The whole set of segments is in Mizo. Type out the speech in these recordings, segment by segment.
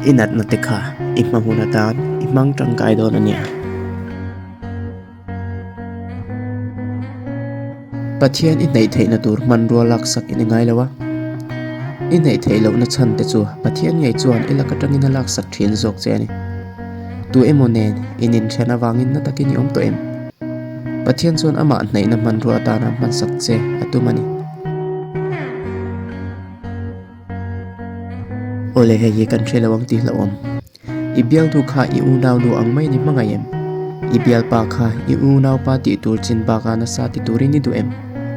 I natna te kha i hma hun atan i hmang tangkai dawn a nia. Pathian i hnaih theihna tur hmanrua laksak i ni ngai lo a. I hnaih theih lohna chhan te chu Pathian ngei chuan i lak atangin a laksak thin zawk che a ni. Tu emaw nen in inthen avangin na takin i awm tawh em? Pathian chuan amah hnaihna hmanrua atana hmansak che a tum a ni. Awle hei hi kan hre lo ang tih hlauhawm. I bialnu kha i unaunu ang mai ni hmangaih em? I bialpa kha i unaupa tih tur chin bakah nasa ti turin i duh em?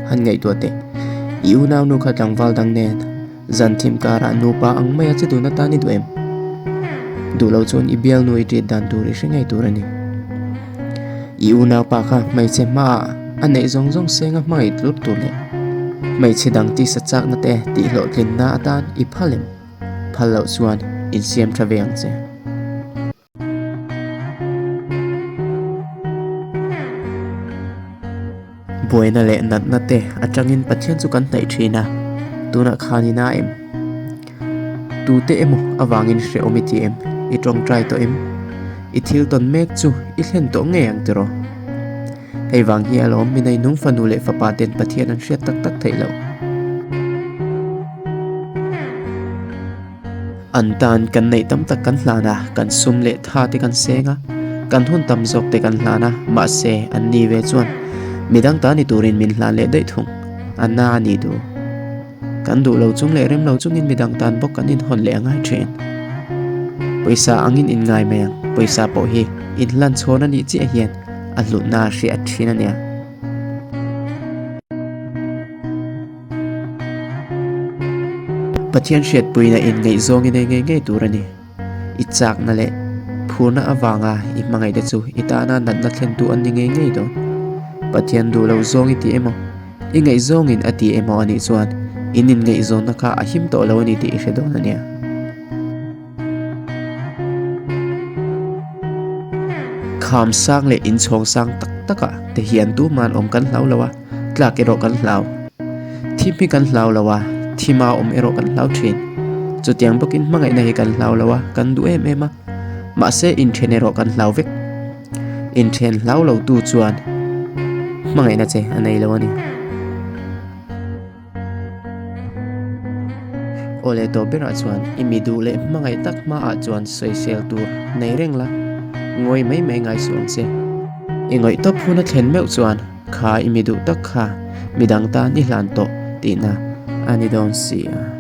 Han ngaihtuah teh. I unaunu kha tlangval dang nen zan thim karah nupa ang maia che dun atan i duh em? Duh loh chuan i bialnu i ṭit dan tur i hre ngei tur a ni. I unaupa kha hmeichhe hmaah a neih zawng zawng senga hmangaih tlur tur leh hmeichhe dang tisa chakna te tihhlawhtlinna atan i phal em? Phal loh chuan insiam tha ve ang che. Buaina leh natna te atangin Pathian chu kan hnaih thin a, tunah khan i na em? Tute emaw avangin hrehawm i ti em? I tawngtai tawh em? I thil tawn mek chu i thlen tawh ngei ang tiraw? Hei vang hi alawm mi neinung fanu leh fapa ten Pathian an hriat tak tak theih loh. An tan kan neih tam tak kan hlan a, kan sum leh tha te kan seng a, kan hun tam zawk te kan hlan a, mahse an ni ve chuan midang ta ni turin min hlan leh daih thung. A na a ni duh. Kan duh lo chung leh rem lo chungin midang tan bawk kan inhawn leh a ngai thin. Pawisa angin inngai mai ang, pawisa pawh hi inhlan chhawn a nih chiah hian a hlutna a hriat thin a nia. Pathian hriatpuina inngaihzawng i nei ngei ngei tur a ni. I chakna leh phurna avanga i hmangaihte chu i tana natna thlentu an ni ngei ngei dawn. Pathian duh loh zawng i ti emaw, i ngaihzawngin a ti emaw a nih chuan in inngaihzawnna kha a him tawh lo a ni tih i hre dawn a nia. Kham sang leh inchhawng sang tak takah te hian tuman awm kan hlau lo a. Tlak erawh kan hlau. Thim hi kan hlau lo a, thima awm erawh kan hlau thin. Chutiang bawkin hmangaihna hi kan hlau lo a, kan duh em em a. Mahse inthen erawh kan hlau vek. Inthen hlau lo tu chuan hmangaihna che a nei lo a ni. Aw leh tawh berah chuan i mi duh leh hmangaih tak hmaah chuan sawisel tur nei reng la, ngawi mai mai ngai suh ang che. I ngawih tawp hun a thlen meuh chuan kha i mi duh tak kha midang tan i hlan tawh tihna a ni dawn si a.